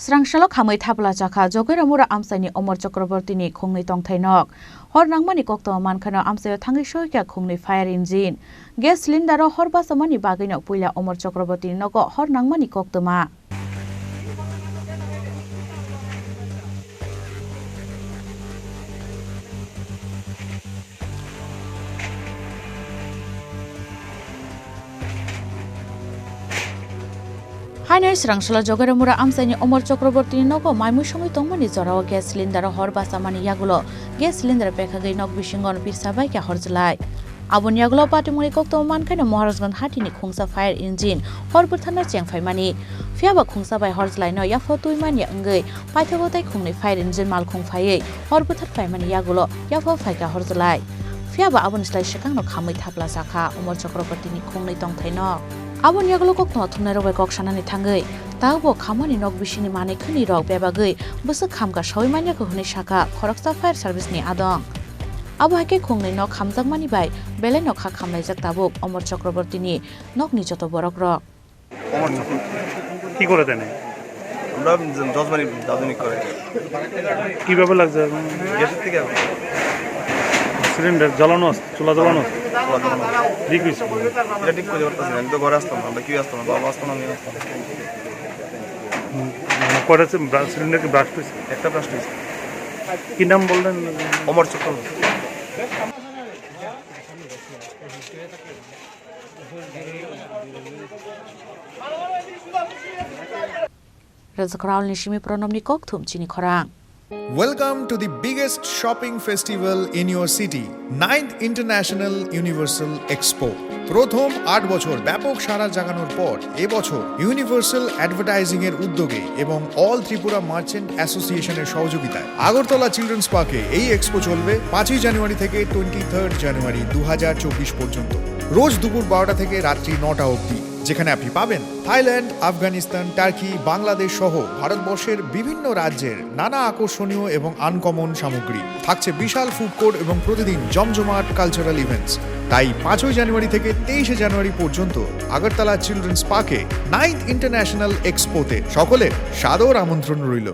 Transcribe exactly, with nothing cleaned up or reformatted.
Srangsalo khamwi thapla chakha Jogairomura amchaini Omor Chakrabortini khungni tongthai nok. Hor nangmani koktwma mankhano amchaio thangwi soikha khungni fire engine. Gas cylinder-o hor bachamani bagwino puila Omor Chakrabortini nogo hor nangmani koktwma. Haino Srangsalo Jogairomura amchaini Omor Chakrabortini nogo mai mui songwi tongmani jorao gas cylinder-o hor bachamani yagulo gas cylinder pekhagwi nok bisingo pirsa baikha horjlai. Aboni yagulo patimungni koktwma mankhaino Maharajganj hatini khungsa fire engine hor bwtharno chengphaimani. Phiyaba khungsa bai horjlaino yaphao twi manya wngwi paithago tei khungni fire engine malkhung phaiwi hor bwthar paimani yagulo yaphao phaikha horjlai. Phiyaba aboni slai swkangno khamwi thapla chakha Omor Chakrabortini khungni tongthai nok. Aboni yagulo koktwma thumnairok bai kok sanani thangwi, tabukbo khamani nok bisingni manwi khwnirok bebagwi bwswk khamkha sawi manyakho hwnwi sakha khoroksa fire service-ni adong. Abo hai khe khungni nok khamjakmani bai belai nokha khamlaijak tabuk Omor Chakrabortini nokni joto borokrok. অমর চক্র। কি করে দেন? আমরা য-, যজমানি দাদুনি করে। কিভাবে লাগছে এখন? গ্যাসের থেকে। সিলিন্ডার জ্বালানো আছে, চুলা জ্বালানো আছে? চুলা জ্বালানো আছে। লিক হয়েছে? এটা ঠিক করতে পারতেছি না, আমি তো ঘরে আসতাম না, আমরা কেউ আসতাম না, বাবা আসতাম না, আমি আসতাম না। হুম, মানে কয়টা সি-, ব্রা-, সিলিন্ডার কি ব্রাস্ট হয়েছে? একটা ব্রাস্ট হয়েছে। কি নাম বললেন? অমর Chakraborty. Rwchapra Alni simi Pranamni kokthum chini khorang. Welcome to the biggest shopping festival in your city, ninth International Universal Expo. প্রথম আট বছর ব্যাপক সাড়া জাগানোর পর এবছর ইউনিভার্সাল অ্যাডভার্টাইজিং এর উদ্যোগে এবং অল ত্রিপুরা মার্চেন্ট অ্যাসোসিয়েশনের সহযোগিতায় আগরতলা চিলড্রেন্স পার্কে এই এক্সপো চলবে পাঁচই জানুয়ারি থেকে টোয়েন্টি থার্ড জানুয়ারি দু হাজার চব্বিশ পর্যন্ত। রোজ দুপুর বারোটা থেকে রাত্রি নটা অবধি, যেখানে আপনি পাবেন থাইল্যান্ড, আফগানিস্তান, টার্কি, বাংলাদেশ সহ ভারতবর্ষের বিভিন্ন রাজ্যের নানা আকর্ষণীয় এবং আনকমন সামগ্রী। থাকছে বিশাল ফুড কোর্ট এবং প্রতিদিন জমজমাট কালচারাল ইভেন্টস। তাই পাঁচই জানুয়ারি থেকে তেইশে জানুয়ারি পর্যন্ত আগরতলা চিলড্রেন্স পার্কে নাইন্থ ইন্টারন্যাশনাল এক্সপোতে সকলের সাদর আমন্ত্রণ রইল।